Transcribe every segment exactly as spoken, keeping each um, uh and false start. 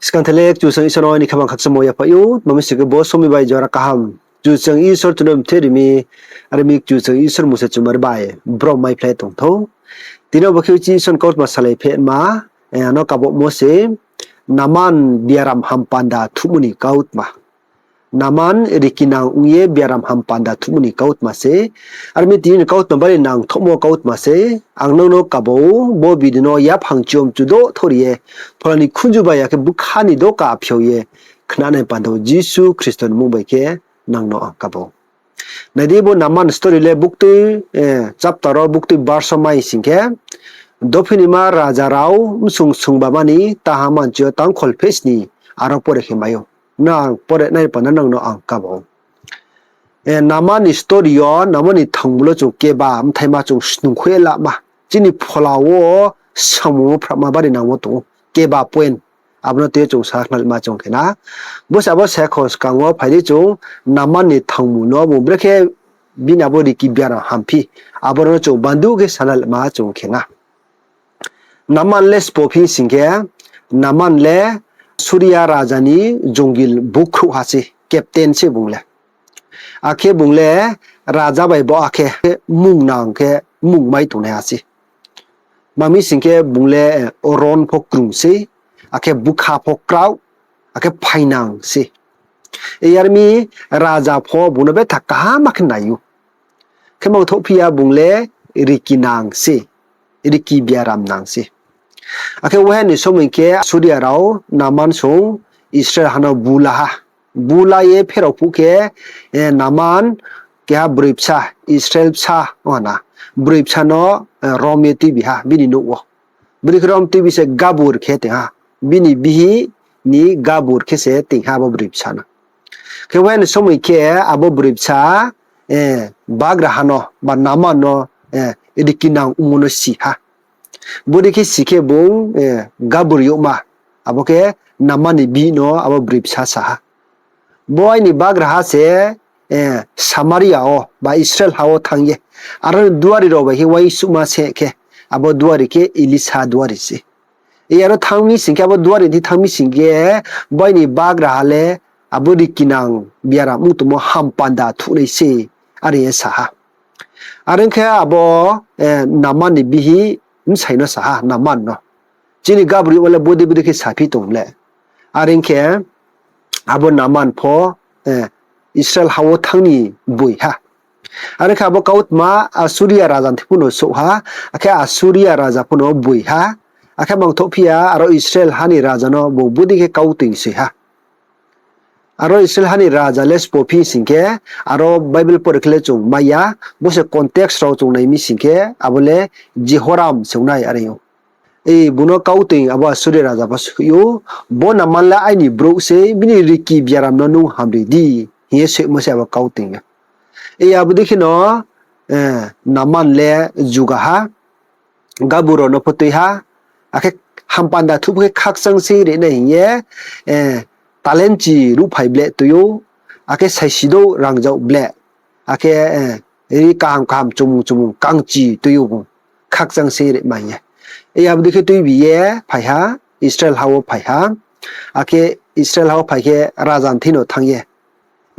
Skang thailai Kchusoyang Isor no aini khabang khakchangmo yaphaih ou, tma mi sing khe bo somoing bai jora kaham Kchusoyang Isor chung no mthe ri mi, are mi Kchusoyang Isor mung se chumari bai brom maiphlai tong thou. Tini bo khe uchih Isor ni kautma salai phe ma, ano kabaomo se Naman biaram hampanda thuhmo ni kautma. Naman rikinang ong ye biaram hampanda thuhmo ni kautma se. Are mi tini ni kautma bari nangthohmo kautma se. Ang nang no kaba ou, bo bini no yaphang chiom chudo thori ye, phola ni khunju bai ya khe bkha ni doka phiao ye khnanai panda wo Jisu Khristo ni mmung bai khe nang no ang kaba ou. Nai di, bo Naman story le buktui chapter wo, buktui verse wo mai sing khe, Dophinima raja rao bsung sungbama ni taha manchi yo tangkhol phehsni aro pore khe mai ou. Nang pore nai panda nang no ang kaba ou. Naman ni story yo, Naman ni thangmo lo chung keba bthaima chung snungkhui lama. Chini phola wo samung wo phrama bari nangmo tong ou. Keba point. Abo no tui ye chung sakhnalma chung khe na. Bo se abo se kho skang wo phai di chung Naman ni thangmo no bung brekhe bini abo riki biaram hamphi. Abo no chung bandu khe sanalma chung khe na. Naman le sbo phi sing khe, Naman le Suria raja ni jongil bukhrouhha se, captain se bung le. Akhe bung le raja bai bo akhe mung nang khe mung mai tongnaiha se. Tma mi sing khe bung le ron pho krung se, akhe bkha pho kraoh, akhe phainang se. Yar mi raja pho bung no betha kaham khe nai ou. Khe mangthouhphi ya bung le riki nang se, riki biaram nang se. Akhe waha ni somoing khe Asuria rao Naman song Israel ha no bu la ha. Bu la ye pherao phuh khe, Naman keha broi bsa, Israel bsa ong ha na, broi bsa no rom ye tuibi ha bini nouh wo. Broi khe rom tuibi se gabur khe toing ha. Bini bihih ni gabur khe se toing ha abo broi bsa no. Khe waha ni somoing khe abo broi bsa bagraha no ba Naman no riki nang ongmo no si ha. Bodei khe si khe bung gabur youhma, abo khe Naman ni bihih no abo broi bsa sa ha, Bo aini bagraha se Samaria wo ba Israel ha wo thanng ye, aro ni duari rao bai khe uaingsouhma se khe, abo duari khe Elisa duari se. Aro thanng mi sing khe, abo duari ni thing thanng mi sing khe, bo aini bagraha le abo rikinang biaram ong tongmo hampanda thuhnai se, are ye sa ha. Are ong khe abo Naman ni bihih bsai no sa ha, Naman no, chini gabur youhma le bodei bodei khe saphi tong le. Are ong khe abo Naman pho Israel ha wo thanng ni boi ha. Are ong khe abo kautma Asuria raja ni thing pho no souh ha, akhe Asuria raja pho no boi ha. Akhe mangthouhphi ya, aro Israel ha ni raja no bung bodei khe kautoing soi ha. Aro Israel ha ni raja le sbo phi sing khe, aro Bible pore khe le chung mai ya, bo se context rao chung nai mi sing khe, abo le Jehoram se ong nai are ou. Bung no kautoing abo Asuria raja pho soi ou, Bo Naman le aini brouh se, bini riki biaram no nung hamri di, hing ye soimo se abo kautoing yo. Abo dei khe no Naman le juga ha, gabur rao no pho tui ha, akhe hampanda thuh pho khe khakchang se ri nai hing ye, talent chi ruhphai bleh tui ou, akhe saisi douh rangzag bleh, akhe ri kaham kaham chumung chumung kangchi tui ou bung, khakchang se ri mai ye. Abo dei khe tuibi ye phai ha, Israel ha wo phai ha, akhe Israel ha wo phai khe raja ni thing no thanng ye,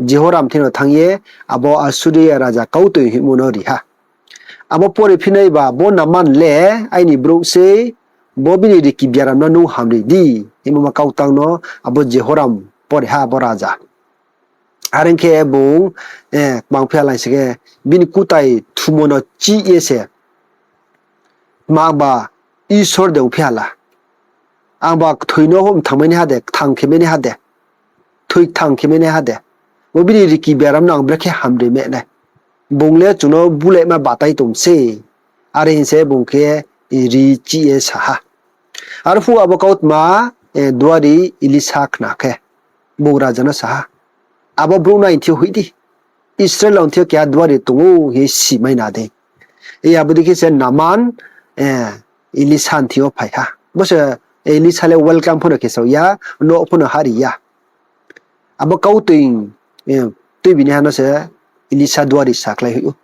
Jehoram thing no thanng ye, abo Asuria raja kautoing hingmo no ri ha. Abo pore phi nai ba, Bo Naman le aini brouh se, bo bini riki biaram no nung hamri di, hingmo ma kautang no abo Jehoram pore ha abo raja. Are ong khe bung kmang phi ha lai sing khe, bini kutai thumo no chih ye se, Tma ang ba Isor de ongphi ha la? Ang ba kthoi no mthangmai naiha de, kthang khe mai naiha de, kthoi kthang khe mai naiha de? Bo bini riki biaram no ang brekhe hamri me nai? Bung le chung no bulaima batai tong se. Are hing se bung khe ri chih ye sa ha. Arphuh abo kautma duari Elisa khna khe, bung raja no sa ha, Abo brouh no aini thing yo hoih di. Israel rao ni thing yo keha duari tong ou hing ye si mai na dei. Abo dei khe se Naman Elisa ni thing yo phai ha. Bo se Elisa le welcome pho no khe sao ya, nouh pho no hahri ya. Abo kautoing tuibi naiha no se Elisa duari sakhlai hoih ou,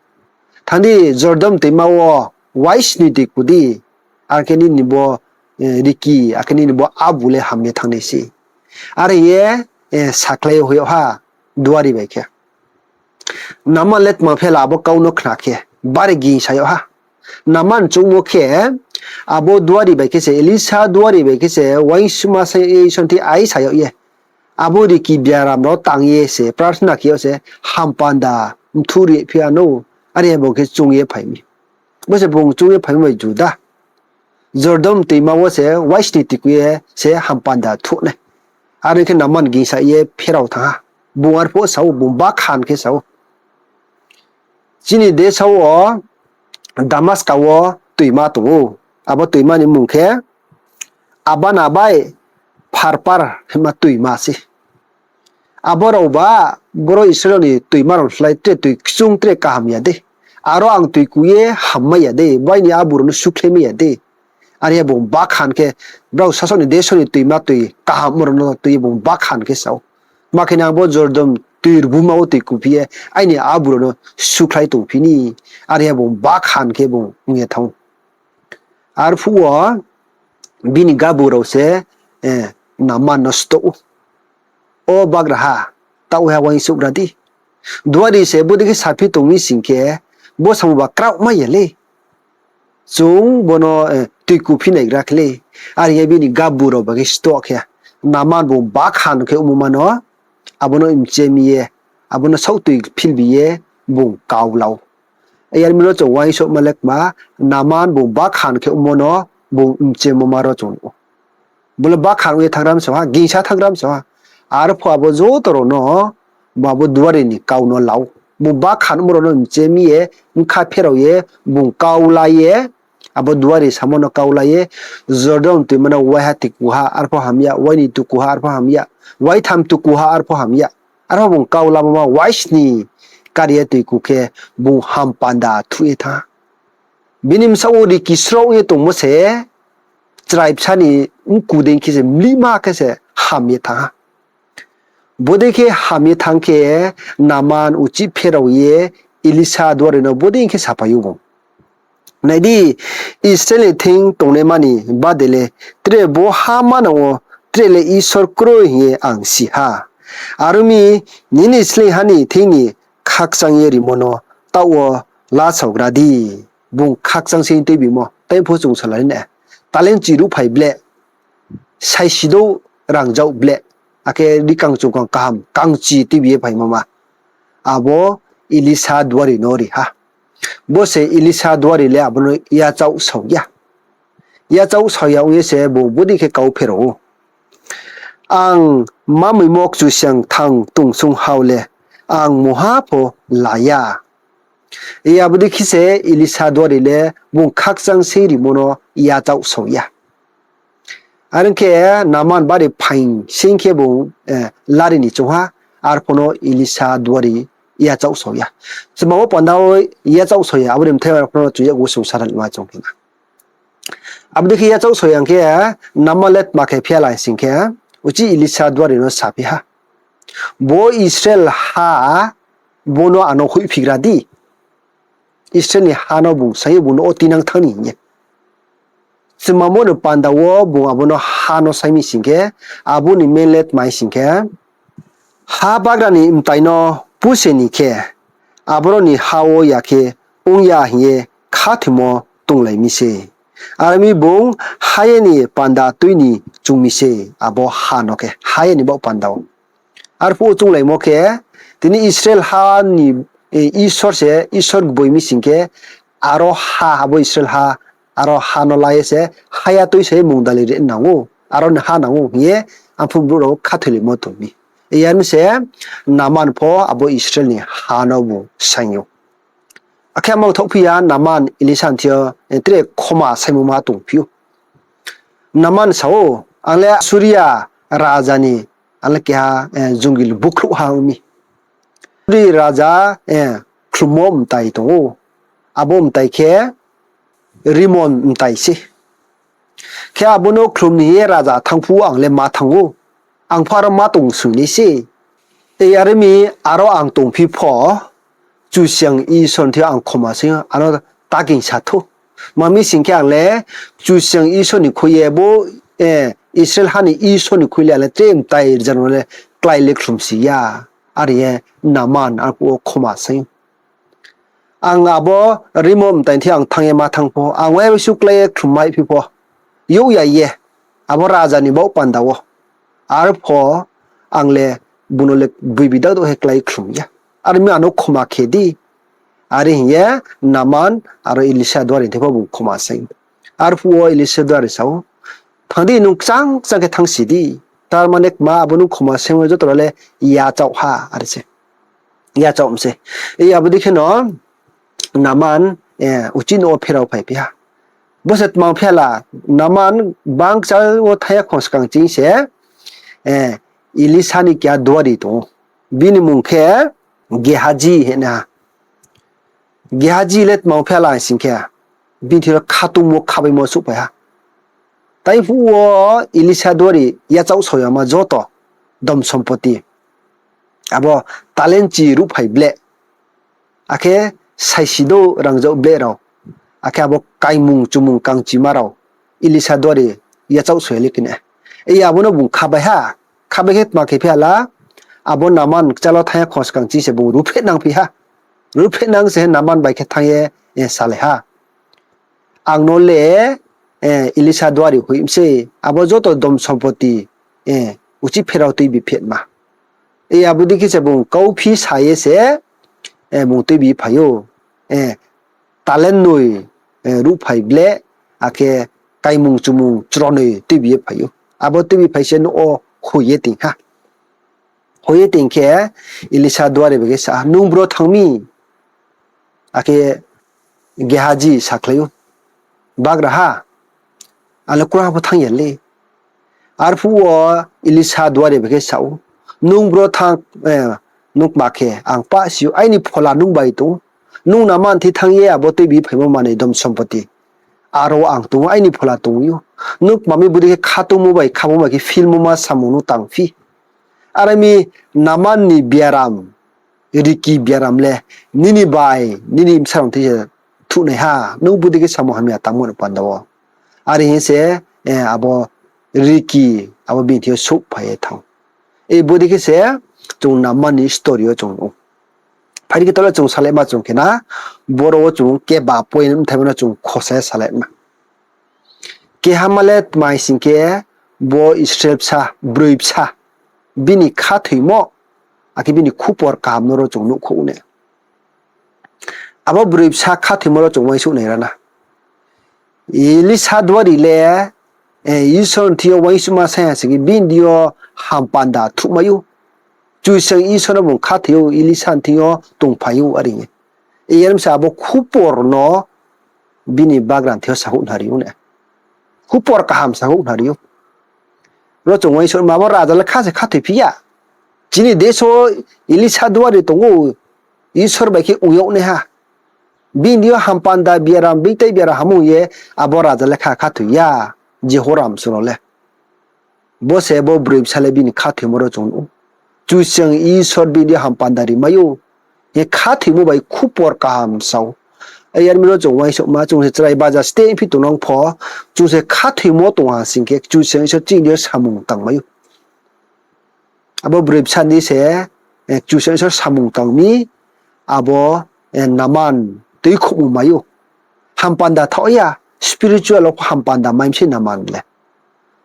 Thanng di, Jordan toima wo waisnoi toi ku di, akhe nini bo riki, akhe nini bo abu le ham ye thanng nai se. Are ye, sakhlai hoih yag ha, duari bai khe. Naman le tma phe la abo kau no khna khe, bari gingsa yag ha. Naman choungmo khe, abo duari bai khe se, Elisa duari bai khe se, uaingsouhma sa ye Isor ni thing aisa yag ye. Abo riki biaram rao tang ye se, prarthana khe yag se, hampanda mthuh ri phi ya no, are bung khe choung ye phai mi. Bo se bung choung ye phaimo bai juda. Jordan toima wo se uaisni tuiku ye se hampanda thuh nai. Are khe Naman gingsa ye pherao thanng ha. Bung arphuh sa ou, bung bakhan khe sa ou. Chini desa wo Damaska wo toima tong ou. Abo toima ni mmung khe Abana bai Pharpar hima toima se. Abo raoba, boro Israel ni toima rao slái tre toi kchung tre kaham ya de. Aro ang toiku ye hammai ya de, baini abu rao no sukhlaimai ya de. Are ye bung bakhan khe, brao sasaoh ni deso ni toima toi kaham rao no toi ye bung bakhan khe sa ou. Tma khe nang bo Jordan toi rbuma wo toiku phi ye, aini abu rao no sukhlai tong phi ni. Are ye bung bakhan khe bung ong ye thanng ou. Arphuh wo bini gabu rao se Naman no stoh ou, O bagraha, taoh ha uaingsouhgra di. Duari se bodei khe saphi tong mi sing khe, bo samung ba kraohmai ya le. Chung bo no toiku phi naigra khe le. Are ye bini gabu rao ba khe stoh khe, Naman bung bakhan khe ongmo ma no, abo no mche mi ye, abo no saoh toi philbi ye bung kau la ou. Yar mi no chung uaingsouhma le kma, Naman bung bakhan khe ongmo no bung mchemo ma ro chung nuh ou. Bo le bakhan ong ye thanng ram sa ha, gingsa thanng ram sa ha. Arphuh abo joto rao no, bo abo duari ni kau no la ou. Bung bakhan ongmo rao no mche mi ye, bkha pherao ye, bung kau la ye, abo duari samo no kau la ye, Jordan toima no waiha tuiku ha arpho ham ya, uaini tuiku ha arpho ham ya, uaitham tuiku ha arpho ham ya. Arpho bung kau lamo ma uaisni kar ye toiku khe bung hampanda thuh ye thanng ha. Bini bsaoh wo riki sroh ye tongmo se, chrai bsa ni mku dei khe se mlihma khe se ham ye thanng ha. Bodei khe ham ye thanng khe Naman uchih pherao ye Elisa duari no bodei khe saphai ou bung, Nai di, Israel ni thing tongnaima ni bade le tre bo ha manang wo tre le Isor kroi hing ye ang si ha. Are ong mi, nini sleingha ni thing ni khakchang ye rimo no taoh wo lasaogra di. Bung khakchang se tuibimo, tei pho chung salai na. Talent chi ruhphai ble, saisi douh rangzag ble, akhe ri kangchung kang kaham kangchi tuibi ye phaimo ma. Abo Elisa duari no ri ha. Bo se Elisa duari le abo no yachaoh sao ya. Yachaoh sao ya ong ye se bung bodei khe kau pherao ou, Ang mamoimo kchusoyang kthang tongsong hao le ang mungha pho la ya. Abo dei khe se Elisa duari le bung khakchang sei rimo no yachaoh sao ya. Are ong khe Naman bari phaing sing khe bung lari ni choung ha, arpho no Elisa duari yachaoh sao ya. Tma wo panda wo yachaoh sao ya, abo ni bthai arpho no chu yakgu sung saran ma choung khe na. Abo dei khe yachaoh sao ya ong khe, Naman le tma khe phiya lai sing khe, uchih Elisa duari no saphi ha, Bo Israel ha, bo no ano hoihphigra di. Israel ni ha no bung saing ye bung no o tinang thanng ni hing ye. Tma mo ni panda wo bung abo no ha no saing mi sing khe, abo ni men le tma sing khe, ha bagra ni mtai no puse ni khe, aboro ni ha wo ya khe ong ya hing ye khathoimo tonglai mi se. Are ong mi bung ha ye ni panda tui ni choung mi se, abo ha no khe, ha ye ni baoh panda wo. Arphuh wo chounglaimo khe, tini Israel ha ni Isor se, Isor gboi mi sing khe, aro ha, abo Israel ha, aro ha no la ye se, ha ya tui se mungdali ri nang ou, aro ni ha nang ou hing ye, arphuh brouh rao khathoilaimo tong mi. Yar mi se, Naman pho abo Israel ni ha no bung saing ou. Akhe amo thaohphi ya, Naman Elisa ni thing yo tre khoma saimo ma tongphi ou. Naman sa ou, Ang le Suria raja ni, ang le keha jongil bukhrouhha ong mi. Suri raja khlummo mtai tong ou. Abo mtai khe Rimon mtai se. Khe abo no khlum ni hing ye raja thanng phuh wo ang le ma thanng ou. Ang pho aro ma tong soi nai se. Are ong mi, aro ang tongphi pho, Kchusoyang Isor ni thing yo ang khoma saing ou, ano ta gingsa thou. Tma mi sing khe ang le Kchusoyang Isor ni khui ye bo, eh, Israel ha ni Isor ni khui le ang le tre mtai rza no le klái le khlumsi ya. Are ye Naaman arphuh wo khoma saing. Ang abo rimo mtai thing ang thanng ye ma thanng pho, ang uaisu klái ye khlum maiphi pho, youh ya ye, abo raja ni baoh panda wo. Arpho ang le bung no le boibi dakdouh khe klái khlum ya. Are mi ano khoma khe di. Are hing ye Naaman aro Elisa duari thing pho bung khoma saing. Arphuh wo Elisa duari sa ou, Thanng di, nung kchang kchang khe thanngsi di. Tar mane kma, abo nung khoma saingmo joto rao le yachaoh ha, are se. Yachaoh mi se. Abo dei khe no Naaman uchih no wo pherao phaiphi ha. Bo se tma phi ha la, Naaman bang kchal wo thanng ya khongskang ching se Elisa ni keha duari tong ou. Bini mmung khe Gehazi hing ye ha. Gehazi le tma phi ha la sing khe, bini thing yo khatungmo khabaimo souhphai ha. Taiphuh wo Elisa duari yachaoh sao yama joto dom sompoti, abo talent chi ruhphai bleh, akhe saisi douh rangzag bleh rao, akhe abo kaimung chumung kangchima rao Elisa duari yachaoh sao ya le khe na. Abo no bung khabai ha. Khabai khe tma khe phi ha la, abo Naaman kchal wo thanng ya khongskang ching se bung ruhphrehnang phi ha. Ruhphrehnang se Naaman bai khe thanng ye salai ha, Ang no le Elisa duari hoih mi sei, abo joto dom sompoti uchih pherao tuibi phetma. Abo dei khe se bung kauphi sa ye se bung tuibi phai ou. Talent noi ruhphai bleh, akhe kaimung chumung chronoi tuibi ye phai ou. Abo tuibi phai se nouh wo hoih ye ting ha. Hoih ye ting khe Elisa duari bai khe sa ha, Nung bro thanng mi? Akhe Gehazi sakhlai ou, Bagraha, ang le krungha pho thanng ya le. Arphuh wo Elisa duari bai khe sa ou, Nung bro thanng, nung kma khe, ang pah si ou, aini phola nung bai tong ou. Nung Naaman thing thanng ye abo tuibi phaimo manoi dom sompoti, aro ang tong ou, aini phola tong ou. Nung kma mi bodei khe khatungmo bai khabaimo bai khe philmo ma samung nung tangphi. Are mi Naaman ni biaram, riki biaram le nini bai nini bsa rao thing se thuhnai ha, nung bodei khe samung hamya tangmo ni panda wo. Are hing se abo riki abo bini thing yo souhphai ye thanng. Bodei khe se chung Naaman ni story yo chung nuh ou. Phai di khe taoh le chung salaima chung khe na, boro wo chung keba point mthaima no chung khosa ye salaima. Kehama le tma sing khe, bo Israel bsa, broi bsa, bini khathoimo, akhe bini khupor kaham no ro chung nuhkhouh ne. Abo broi bsa khathoimo ro chung uaingsouh nai ra na. Elisa duari le Isor ni thing yo uaingsouhma saing ha sing khe bini deing yo hampanda thuhmai ou. Kchusoyang Isor no bung khathoi ou, Elisa ni thing yo tongphai ou are ye. Iyar mi se abo khupor no bini bagra ni thing yo sahouh nari ou ne. Khupor kaham sahouh nari ou. Ro chung uaingsouhma, abo raja le kha se khathoiphi ya. Chini deso Elisa duari tong ou, Isor bai khe ong yag naiha. Bini deing yo hampanda biaram, bini tei biaram ham ong ye, abo raja le kha khathoi ya, Jehoram sung rao le. Bo se bo broi bsa le bini khathoimo ro chung nuh ou. Kchusoyang Isor bini deing yo hampanda rimai ou. Hing khathoimo bai khupor kaham sa ou. Iyar mi ro chung uaingsouhma, chung se chrai baja steh phi tongnang pho, chung se khathoimo tong ha sing khe, Kchusoyang Isor chini deing yo samung tangmai ou. Abo broi bsa ni se Kchusoyang Isor samung tang mi, abo Naaman tuikhouhmo mai ou. Hampanda thaoh ya, spiritual wo pho hampanda mai mi se Naaman le.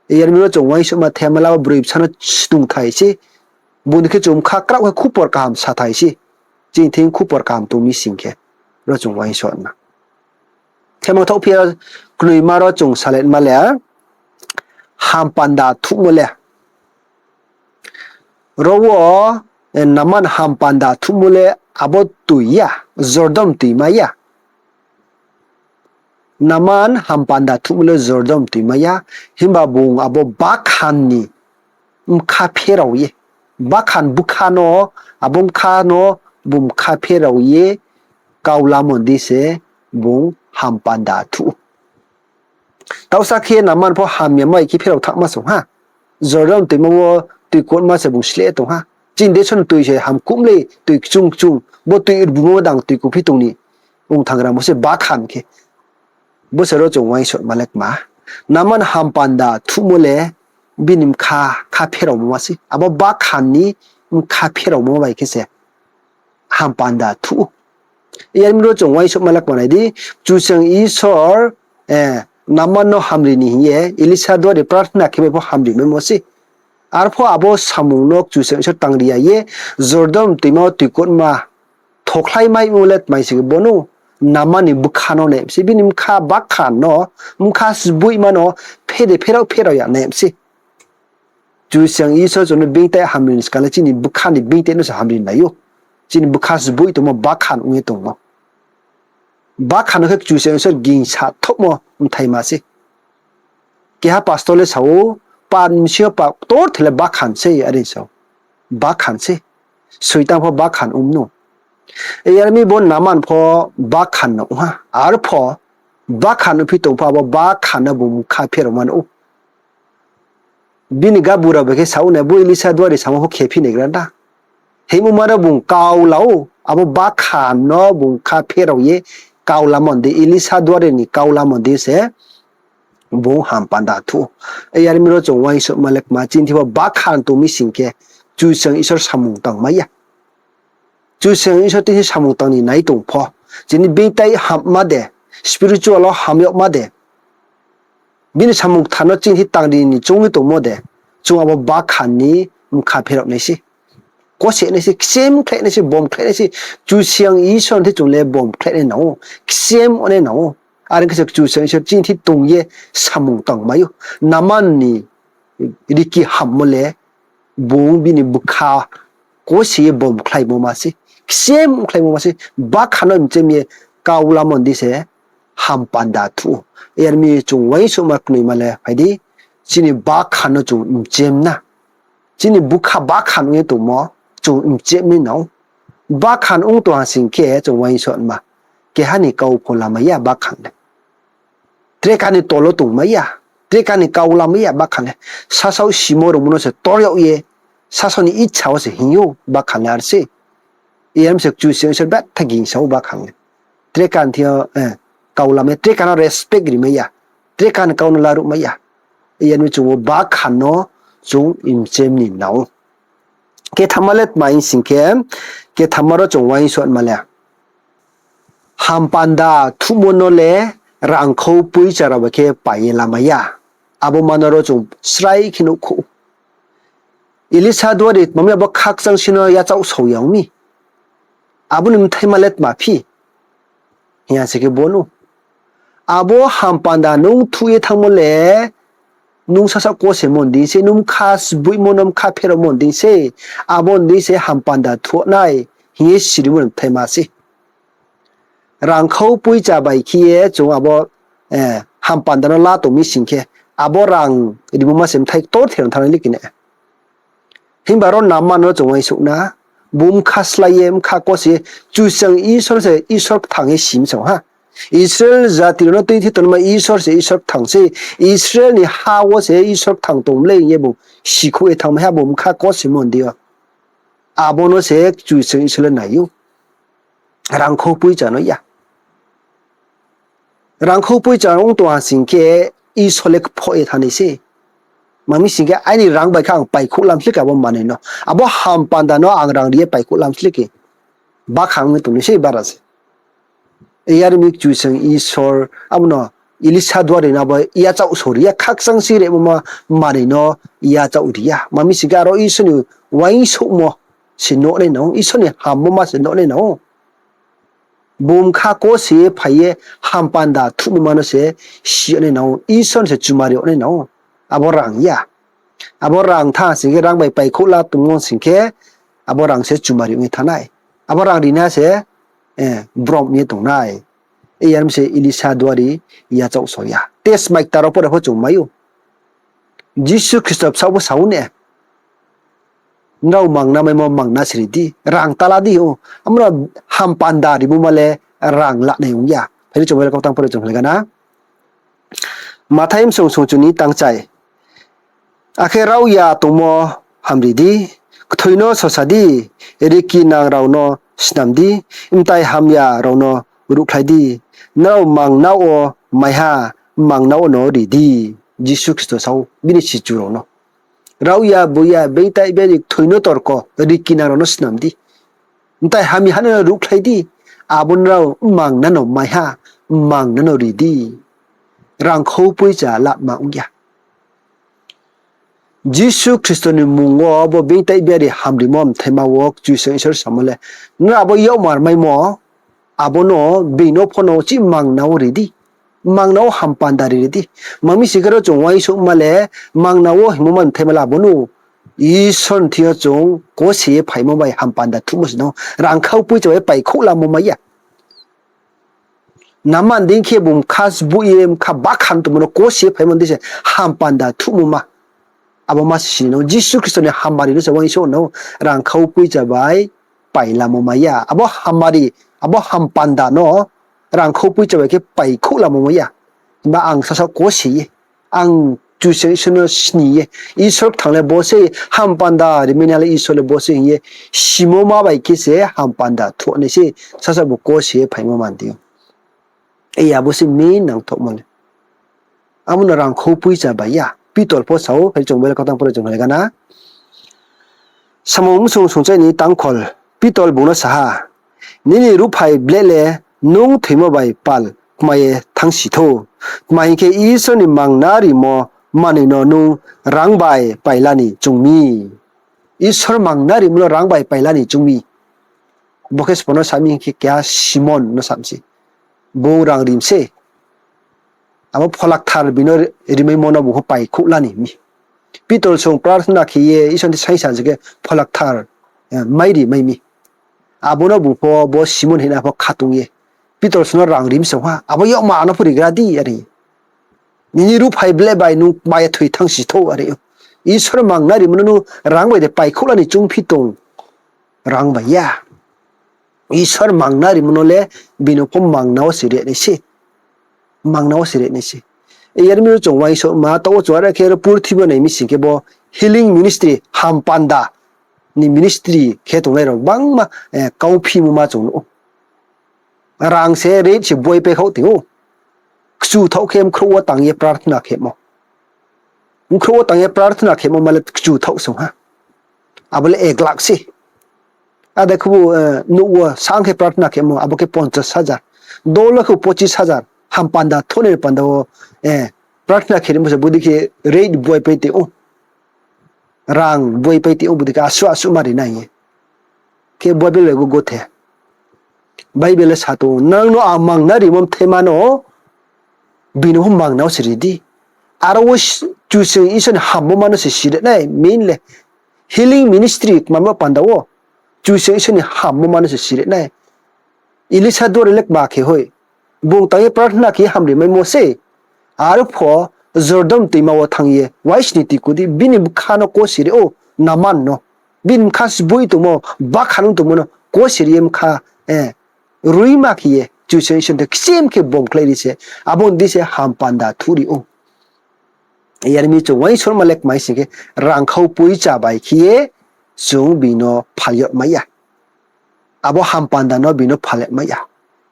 Iyar mi ro chung uaingsouhma thema le abo broi bsa no stung thai se. Bung ni khe chung bkha kraoh khe khupor kaham sa thai se. Chini thing khupor kaham tong mi sing khe, ro chung uaingsouhma. Thema thaoh phi ya, knoima ro chung salaima le, hampanda thuhmo le. Ro wo Naaman hampanda thuhmo le abo toi ya, Jordan toima ya. Naaman hampanda thuhmo le Jordan toima ya, himba bung abo bakhan ni bkha pherao ye, bakhan bkha no, abo bkha no bung bkha pherao ye, kau lamo di se bung hampanda thuh ou. Taohsa khe Naaman pho hamya mai khe pherao thanngma song ha. Jordan toima wo toi kotma se bung sleh tong ha. Chini deso ni toi se hamkuh mlei, toi kchung kchung, bo toi rbumo dang toi kuphi tong ni ong thanng ramo se bakhan khe. Bo se ro chung uaingsouhma le kma. Naaman hampanda thuhmo le bini bkha, kha pheraomo ma se. Abo bakhan ni bkha pheraomo bai khe se hampanda thuh ou. Yar mi ro chung uaingsouhma le kmanai di, Kchusoyang Isor, eh, Naaman no hamri ni hing ye Elisa duari prarthana khe bai pho hamri maimo se. Arpho abo samung no Kchusoyang Isor tangri ya ye Jordan toima wo tuikotma thokhlai maimo le tmai se khe bo no Naaman ni bkha no nai se, bini bkha bakhan no, bkha sboihma no phede pherao pherao ya nai se. Kchusoyang Isor chung no beingtai hamri ni skang le chini bkha ni beingtai no se hamri nai ou. Chini bkha sboih tongmo bakhan ong ye tongmo. Bakhan no khe Kchusoyang Isor gingsa thouhmo bthaima se. Keha pastor le sa ou, pap ni bsing yo pap ktorther le bakhan se, are sa ou. Bakhan se. Soitan pho bakhan ong no. Yar mi bo Naaman pho bakhan no ong ha. Arpho bakhan ongphi tong pho abo bakhan no bung bkha pheraoma no ou. Bini gabura bai khe sa ou nai, bo Elisa duari samo pho khephi nai gra da. Hingmo ma no bung kau la ou, abo bakhan no bung bkha pherao ye kau lamo ni di, Elisa duari ni kau lamo ni di se bung hampanda thuh ou. Yar mi ro chung uaingsouhma le kma, chini thing pho bakhan tong mi sing khe Kchusoyang Isor samung tangmai ya. Kchusoyang Isor tini samung tang ni nai tong pho, chini beingtai hamma de, spiritual wo ham yagma de, bini samung kthar no chini thing tangri ni choung ye tongmo de, chung abo bakhan ni bkha pherao nai se. Kose nai se, kchem khlai nai se, bom khlai nai se. Kchusoyang Isor ni thing chung le bom khlai nai nang ou, kchem onai nang ou. Are khe se Kchusoyang Isor chini thing tong ye samung tangmai ou. Naaman ni riki hammo le bung bini bkha kose ye bom khlaimo ma se, kchem khlaimo ma se, bakhan no mchem ye kau lamo ni di se hampanda thuh ou. Yar mi chung uaingsouhma knoima le phai di, chini bakhan no chung mchem na. Chini bkha bakhan ong ye tongmo chung mchem nai nang ou. Bakhan ong tong ha sing khe chung uaingsouhma, keha ni kau pho lamai ya bakhan le. Treka ni tol wo tongmai ya, treka ni kau lamai ya bakhan le. Sasaoh simo rungmo no se tor yag ye, sasaoh ni icha wo se hing ou bakhan le, are se. Yar mi se Kchusoyang Isor betha gingsa ou bakhan le. Treka ni thing yo, eh, kau lamai, treka no respect rimai ya, treka ni kau no laruhmai ya. Yar mi chung bo bakhan no chung mchem ni nang ou. Kethamma le tma hing sing khe, kethamma ro chung uaingsouhma le, hampanda thuhmo no le rangkhou poicha rao bai khe pai ye lamai ya. Abo ma no ro chung srai khe nuhkhouh ou. Elisa duari tma mi abo khakchangsi no yachaoh sao ya ong mi. Abo ni bthaima le tma phi hing ya se khe bo no, abo hampanda nung thuh ye thanngmo le, nung sasaoh kosemo ni dei se, nung bkha sboihmo no bkha pheraomo ni dei se, abo ni dei se hampanda thuh nai hing ye sirimo ni bthaima se. Rangkhou poicha bai khe ye chung abo, eh, hampanda no la tong mi sing khe, abo rang rimo ma se bthai ktorther no thanng nai le kine. Himba ro Naaman no chung uaingsouh na, bung bkha slái ye, bkha kose ye, Kchusoyang Isor se Isor kthang ye sim sao ha. Israel jati rao no tuithi tongma Isor se Isor kthang se, Israel ni ha wo se Isor kthang tong mlei hing ye bung sikhouh ye thanngmai ha, bung bkha kosemo ni dei yo. Abo no se Kchusoyang Isor le nai ou. Rangkhou poicha no ya. Rangkhou poicha ong tong ha sing khe Isor le kphoh ye thanng nai se. Tma mi sing khe aini rang bai khe ang paikhouh lam sle khe abo manoi no. Abo hampanda no ang rang ri ye paikhouh lam sle khe. Bakhan ong ye tong nai se bara se. Yar mi Kchusoyang Isor abo no Elisa duari no abo yachaoh sao ri ya, khakchangsi rimo ma manoi no yachaoh ri ya. Tma mi sing khe aro Isor ni uaingsouhmo se nuh nai nang ou, Isor ni hammo ma se nuh nai nang ou. Bung bkha kose ye phai ye hampanda thuhmo ma no se si yag nai nang ou, Isor ni se chumari yag nai nang ou. Abo rang ya. Abo rang thanng sing khe, rang bai paikhouh la tongmo sing khe, abo rang se chumari ong ye thanng nai. Abo rang ri na se, eh, brom ye tong nai. Yar mi se Elisa duari yachaoh sao ya. Te smai kta rao pore pho chung mai ou. Jisu Khristo bsaoh pho sa ou ne, nrao mangna maimo mangna se ri di, rang ta la di ou. Abo no hampanda rimo ma le rang lanai ong ya. Phai di chung Bible kautang pore chung khlai gana. Mathai bsong songchu ni tangchai. Akhe rao ya tongmo hamri di, kthoi no sosa di, rikinang rao no snam di, mtai hamya rao no ruhkhlai di, nrao mangna wo maiha, mangna wono ri di. Jisu Khristo sa ou bini sichu rao no. Rao ya, bo ya, beingtai beri kthoi no torko, rikina rao no snam di. Mtai hamya hano no ruhkhlai di, abo nrao mangna no mai ha, mangna no ri di. Rangkhou poicha lama ong ya. Jisu Khristo ni mmung wo bo beingtai beri hamrimo mthaima wo Kchusoyang Isor samo le, nrao abo yakmar maimo, abo no being no pho no chih mangna wo ri di. Mangna wo hampanda ri ri di. Mami si khe ro chung uaingsouhma le, mangna wo hingmo ma mthaima le abo no Isor ni thing yo chung kose ye phaimo bai hampanda thuhmo se no, rangkhou poicha bai paikhouh lamo mai ya. Naman dei khe bung bkha sbuh ye bkha bakhan tongmo no kose ye phaimo dei se hampanda thuhmo ma. Abo ma se sini no Jisu Khristo ni hamari no se uaingsouh no, rangkhou poicha bai pailamo mai ya. Abo hamari, abo hampanda no rangkhou poicha bai khe paikhouh lamo mai ya. Himba ang sasaoh kose ye, ang Kchusoyang Isor no sini ye, Isor kthang le bo se, hampanda rimai nai le Isor le bo se hing ye, simo ma bai khe se hampanda thuh nai se, sasaoh bo kose ye phaimo man di ou. Iya bo se main nangthohmo le. Abo no rangkhou poicha bai ya. Pitol pho sa ou, phai chung Bible kautang pore chung nai gana. Samung bsung sungchai ni tangkhol, Pitol bung no sa ha, nini ruhphai bleh le nung thoimo bai pal kma ye thanngsi thou. Tma hing khe, Isor ni mangna rimo manoi no nung rang bai paila ni choung mi. Isor mangna rimo no rang bai paila ni choung mi. Bo khe sbo no sa mi hing khe, keha Simon no sa mi se. Bung rang ri mi se. Abo Pholakthar bini rimaimo no bung pho paikhouh la ni mi. Pitol song prarthana khe ye Isor ni saingsa se khe Pholakthar, eh, mai ri mai mi. Abo no bung pho bo Simon hina pho khatung ye, Pitol song no rang ri mi se ha, abo yakmar no pho rigra di, are. Nini ruhphai bleh bai nung kma ye thoi thanngsi thou, are ou. Isor mangna rimo no nung rang bai de paikhouh la ni choungphi tong? Rang bai ya. Isor mangna rimo no le bini pho mangna wo se ri nai se. Mangna wo se ri nai se. Yar mi ro chung uaingsouhma, taoh wo chung are khe ro purthimbi nai mi sing khe bo healing ministry, hampanda ni ministry khe tongnai rao gbangma, eh, kauphimo ma chung nuh ou. Rang se, rate se buai pai khaoh tong ou. Kchu thaoh khe bkhrouh wo tang ye prarthana khemo. Bkhrouh wo tang ye prarthana khemo ma le kchu thaoh song ha. Abo le ek lakh se. Ada khebu, eh, nouh wo sang khe prarthana khemo, abo khe ponchas hajar. Dol wo khe pochis hajar. Hampanda thuh nai panda wo, eh, prarthana khe ri bo se bodei khe rate buai pai tong ou. Rang buai pai tong ou, bodei khe asuh asuh ma ri nai ye. Khe Bible le gogothe. Bible le sa tong ou, nang no ang mangna rimo mthaima no, bini pho mangna wo se ri di. Aro wo Kchusoyang Isor ni hammo ma no se siri nai, main le. Healing ministry kmamo panda wo, Kchusoyang Isor ni hammo ma no se siri nai. Elisa duari le kma khe hoi. Bung tang ye prarthana khe hamri maimo se. Arphuh Jordan toima wo thanng ye, uaisni tuiku di, bini bkha no kosiri ou, Naman no. Bini bkha sboi tongmo, bakhan tongmo no kosiri ye bkha, eh, ruima khe ye, Kchusoyang Isor de kchim khe bomkhlai ri se, abo ni di se hampanda thuh ri ou. Yar mi chung uaingsouhma le kmai sing khe, rangkhau poicha bai khe ye chung bini no phal yag mai ya. Abo hampanda no bini no phal yag mai ya.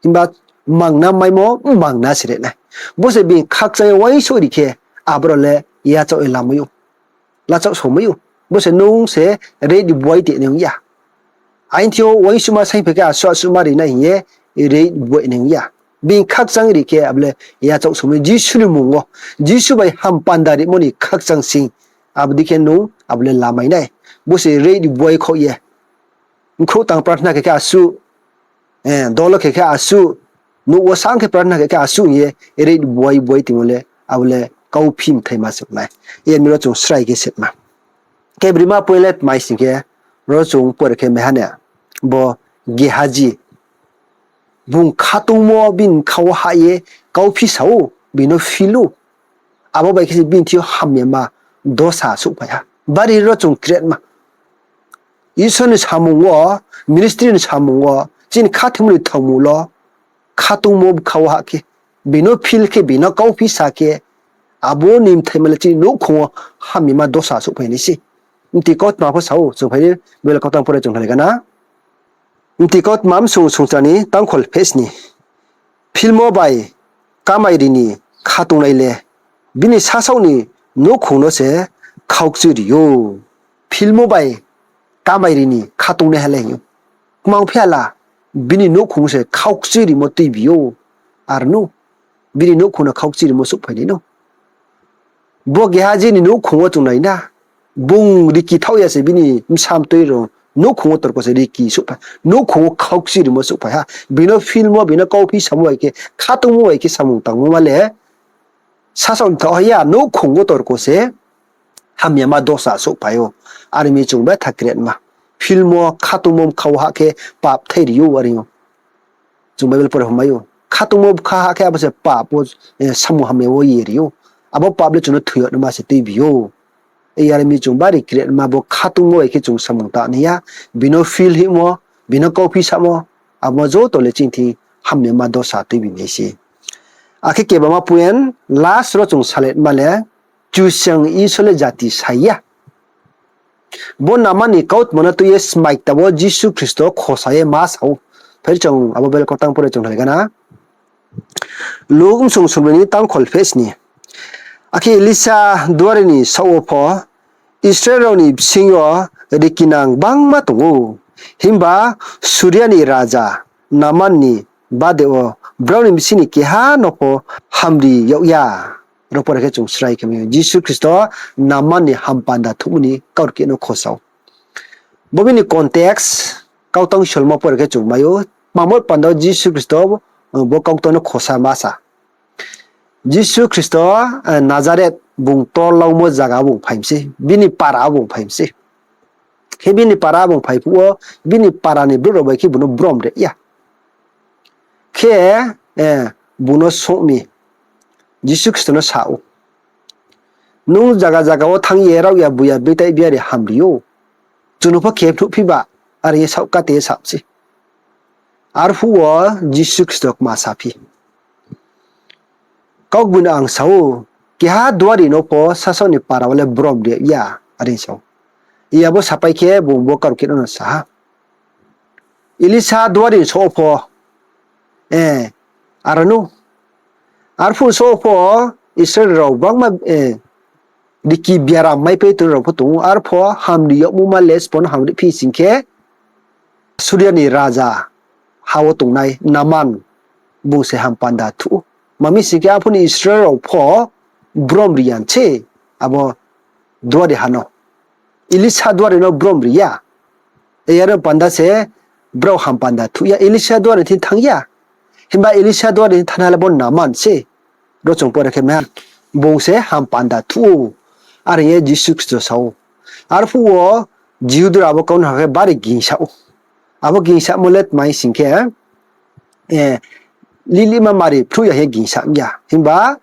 Himba mangna maimo, mangna se ri nai. Bo se bini khakchang ye uaingsouh ri khe, aboro le yachaoh ye lamai ou. Lachaoh somai ou. Bo se nung se rate buai tong nai ong ya. Aini thing yo uaingsouhma saingphai khe asuh asuh ma ri nai hing ye rate buai nai ong ya. Bini khakchang ri khe abo le yachaoh somai Jisu ni mmung wo. Jisu bai hampanda rimo ni khakchang sing. Abo dei khe nung abo le lamai nai. Bo se rate buai khaoh ye. Bkhrouh tang prarthana khe khe asuh, eh, dol wo khe khe asuh, nouh wo sang khe prarthana khe khe asuh hing ye, rate buai buai tongmo le, abo le kauphi mthaima se ong nai. Yar mi ro chung srai khe sema. Khe brima point le tmai sing khe, ro chung pore khe mai ha ne, bo Gehazi. Bung khatungmo bini bkha wo hah ye kauphi sa ou, bini no phil ou. Abo bai khe se bini thing yo hamyama dosa souhphai ha. Bari ro chung kretma. Isor ni samung wo, ministry ni samung wo, chini khatungmo ni thaohmung lo, khatungmo bkha wo hah khe, bini no phil khe, bini no kauphi sa khe, abo ni mthaima le chini nouhkhong wo hamyama dosa souhphai nai se. Mti kautma pho sa ou, chung phai di, bela kautang pore chung khlai gana. Mti kautma msung sungcha ni tangkhol pheh sni. Philmo bai kamai ri ni khatungnai le, bini sasaoh ni nouhkhong no se khaukchui ri ou. Filmo bai kamai ri ni khatungnaihale hing ou. Kmang phi ya la, bini nouhkhong se khaukchui rimo tuibi ou. Ar no, bini nouhkhong no khaukchui rimo souhphai nai no. Bo keha je ni nouhkhong wo chung nai na. Bung riki thaoh ya se bini bsa mtoi rao nouhkhong wo torko se riki souhphai. Nouhkhong wo khaukchui rimo souhphai ha. Bini filmo, bini kauphi samo bai khe, khatungmo bai khe samung tangmo ma le sasaoh ni thaoh ya, nouhkhong wo torko se hamyama dosa souhphai ou. Are mi chung betha kretma. Filmo khatungmo bkha wo hah khe pap thai ri ou are ou. Chung Bible pore pho mai ou. Khatungmo bkha hah khe abo se pap wo, samung hamya wo ye ri ou. Abo pap le chung no thoi yag naima se tuibi ou. Are mi chung bari kretma bo khatungmo bai khe chung samung tang nai ya. Bini film hingmo, bini kauphi samo, abo joto le chini thing hamyama dosa tuibi nai se. Akhe kebama point, last ro chung saletma le, Kchusoyang Isor le jati sa ya. Bo Naman ni kautma no tui ye smai kta wo Jisu Khristo khosa ye ma sa ou. Phai di chung abo Bible kautang pore chung nai gana. Luk bsung sungbroi ni tangkhol pheh sni. Akhe Elisa duari ni saoh wo pho Israel rao ni bsing yo rikinang gbangma tong ou. Himba Suria ni raja Naman ni bade wo brao ni bsing ni keha no pho hamri yag ya. Ro pore khe chung srai khe mai ou. Jisu Khristo Naman ni hampanda thuhmo ni kaurkeh no khosa ou. Bo bini context, kautang solmo pore khe chung mai ou. Tmamo panda wo Jisu Khristo bo kautang no khosa ma sa. Jisu Khristo Nazareth bung torlaumo zaga bung phai mi sei, bini para bung phai mi sei. Khe bini para bung phai phuh wo, bini para ni brouh rao bai khe bung no brom ri ya. Khe bung no souh mi, Jisu Khristo no sa ou, Nung zaga zaga wo thanng ye raohya buya betaih biari hamri ou. Chung no pho khe phnuhphi ba, are ye saohkate ye sa mi sei. Arphuh wo Jisu Khristo kma saphi, Kaugboino ang sa ou, keha duari no pho sasaoh ni para wo le brom ri ya, are sa ou. Iya bo sapai khe bung bo kaurkeh no sa ha. Elisa duari ni saoh wo pho, aro no. Arphuh saoh wo pho Israel rao gbangma riki biaram maipai tongnai rao pho tong ou. Arphuh hamri yagmo ma le sbo no hamri phi sing khe, Suria ni raja ha wo tongnai Naman bung se hampanda thuh ou. Ma mi sing khe, arphuh ni Israel rao pho brom ri ya se, abo duari ha no. Elisa duari no brom ri ya. Iyar no panda se brao hampanda thuh ya, Elisa duari thing thanng ya. Himba Elisa duari thing thanng ha le bo Naman se. Ro chung pore khe mai ha, bung se hampanda thuh ou. Are ye Jisu Khristo sa ou. Arphuh wo Jihudi rao abo kau no ha khe bari gingsa ou. Abo gingsamo le tma sing khe, lilima mari phruh ya ye gingsa ya. Himba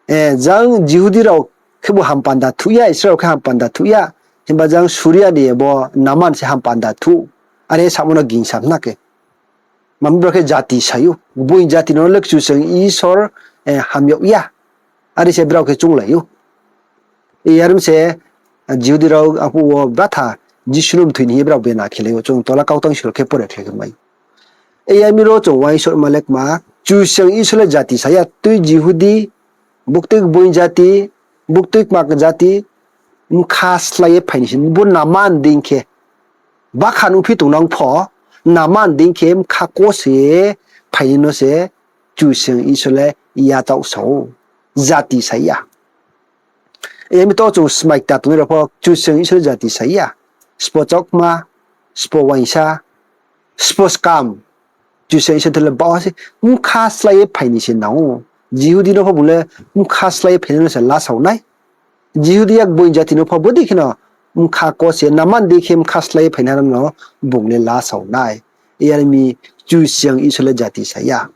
jang Jihudi rao khebu hampanda thuh ya, Israel rao khe hampanda thuh ya. Himba jang Suria ni bo Naman se hampanda thuh. Are samo no gingsa na khe. Mami brao khe jati sa ou. Gboing jati no le Kchusoyang Isor ham yag ya. Are se brao khe chounglai ou. Iyar mi se Jihudi rao arphuh wo batha Jisu no mthoi ni hing ye brao bena khelai ou. Chung tola kautang sir khe pore khlai khe mai. Iyar mi ro chung uaingsouhma le kma, Kchusoyang Isor le jati sa ya, tui Jihudi, buktui gboing jati, buktui kma jati, bkha slái ye phai ni se, bo Naman dei khe, bakha nungphi tongnang pho, Naman dei khe bkha kose ye phai ni no se Kchusoyang Isor le yachaoh sa ou, jati sa ya. Iyar mi to chung smai kta tongnai rao pho Kchusoyang Isor le jati sa ya. Sbo chokma, sbo uaingsa, sbo skam, Kchusoyang Isor thing le baoh ha se, bkha slái ye phai ni se nang ou. Jihudi no pho bung le bkha slái ye phai ni no se lasao nai. Jihudi ya gboing jati no pho bodei kheno bkha kose Naman dei khe bkha slái ye phainai rao no bung le lasao nai. Iyar mi Kchusoyang Isor le jati sa ya.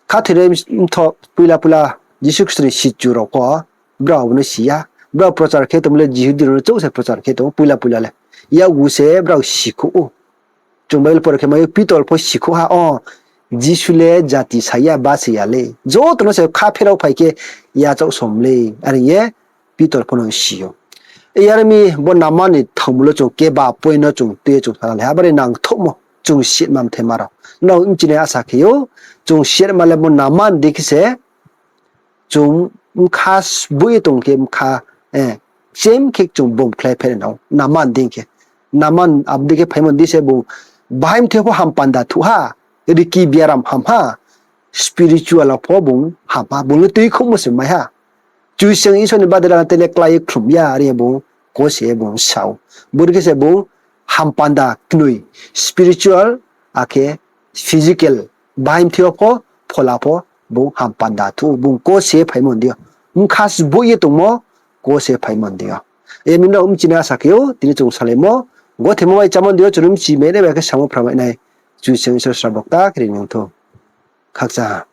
Khathoinai mthoh poila poila Jisu Khristo ni sichu rao pho brao abo no si ya. Brao prochar khe tongmo le Jihudi rao no chouh se prochar khe tong ou poila poila le. Yakgu se brao sikhouh ou. Chung Bible pore khe mai ou, Pitor pho sikhouh ha, o, Jisu le jati sa ya, ba se ya le. Joto no se kha pherao phai khe yachaoh som le, are ye Pitor pho no si ou. Iyar mi bo Naman ni thangmo le chung keba point no chung tui ye chung sana le ha, bari nangthouhmo chung sitma mthaima rao. Nrao bchinai asa khe ou, chung sitma le bo Naman dei khe se, chung bkha sboi ye tong khe bkha, Chem khe chung bung khlai phai nai nang ou. Naman dei khe. Naman abo dei khe phaimo ni dei se bung bahai mthoi yo pho hampanda thuh ha, riki biaram ham ha, spiritual wo pho bung ham ha, bung le tuikhouhmo se mai ha. Kchusoyang Isor ni bade rang tele klái ye khlum ya, are ye bung kose ye bung sa ou. Bo dei khe se bung hampanda knoi, spiritual, akhe physical, bahai mthoi yo pho, phola pho, bung hampanda thuh ou, bung kose phaimo ni dei yo. Bkha sboih ye tongmo, kose phaimo ni dei yo. Ye mi no bchini asa khe ou, tini chung salaimo, gothemo bai chámo ni dei yo, chung no bchi mai nai bai khe samo phramai nai, Kchusoyang Isor srabo kta khe ri nang thou. Khakchang ha.